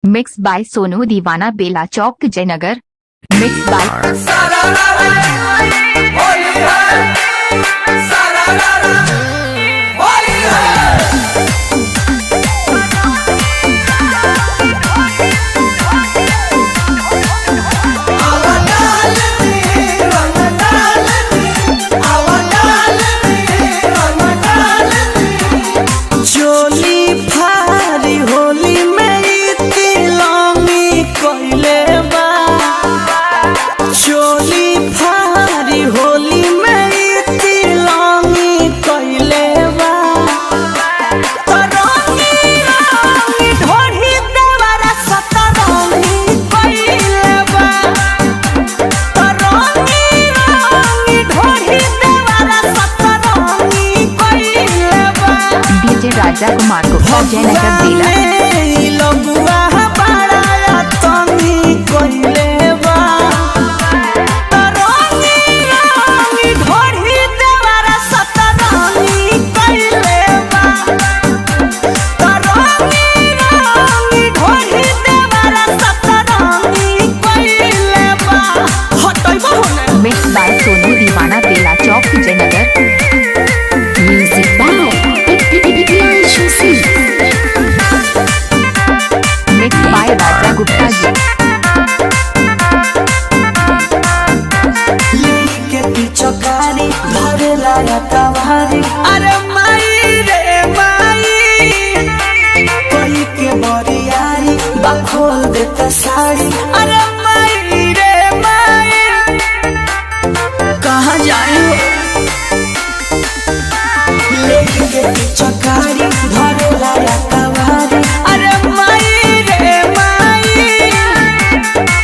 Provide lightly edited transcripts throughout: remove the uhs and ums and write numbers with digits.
Mix by Sonu Deewana Bela Chowk Jaynagar. Mix by Holi है सारा रारा होली है। आवा डाल दे रंग डाल दे, आवा डाल दे रंग डाल दे। चोली फारी होली में ई तिलंगी कइले बा। चोली फारी होली में ई तिलंगी कइले बा। तरंगी रंगी ढोढ़ी देवरा सतरंगी कइले बा। तरंगी रंगी ढोढ़ी देवरा सतरंगी कइले बा। डीजे राजा कुमार गुप्ता जयनगर बेला। Mix by Sonu Deewana Bela Chowk Jaynagar. Music by Priyanshu Singh. Mix by Raja Gupta ji. अरे माई रे माई, कोई के बोरियारी बखोल देता साड़ी। अरे माई रे माई, कहाँ जाई लेके चकारी धरे लाया कवारी। अरे माई रे माई,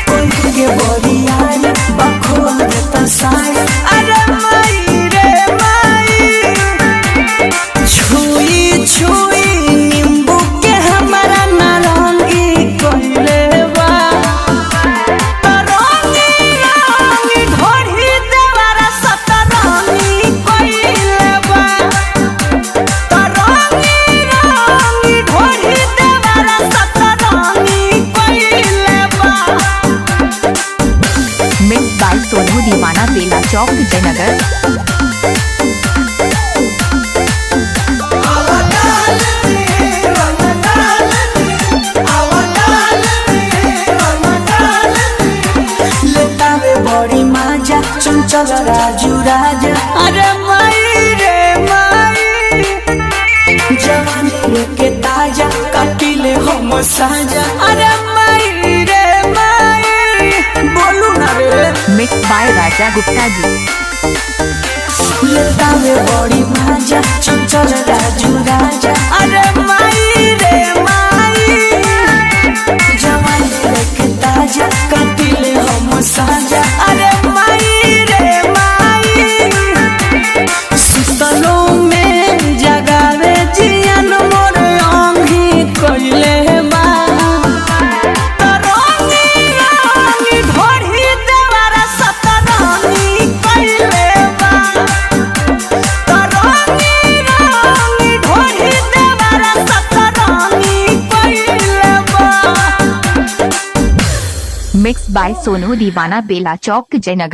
कोई के बोरियारी बखोल देता साड़ी। अरे माई रे माई, छुई छुई नींबू के हमारा नारंगी कइले बा। तरंगी रंगी ढोढ़ी देवरा सतरंगी कइले बा। तरंगी रंगी ढोढ़ी देवरा सतरंगी कइले बा। Mix by Sonu Deewana Bela Chowk Jaynagar. आवा डाल दे रंग डाल दे, आवा डाल दे रंग डाल दे। लेतावे बड़ी माजा चंचल राजू राजा। अरे माई रे माई, जवानी के ताजा काटिले हम साजा। अरे माई रे माई, बोलू ना रे। Mix by Raja Gupta ji. लेतावे बड़ी माजा चंचल राजू राजा। अरे माई रे माई, जवानी के ताजा काटिले हम साजा। अरे माई रे माई, सुतलो में जगावे जियन मोर अंगी कइले बा। तरंगी रंगी ढोढ़ी देवरा सतरंगी कइले बा। तरंगी रंगी ढोढ़ी देवरा सतरंगी कइले बा। Mix by Sonu Deewana Bela Chowk Jaynagar.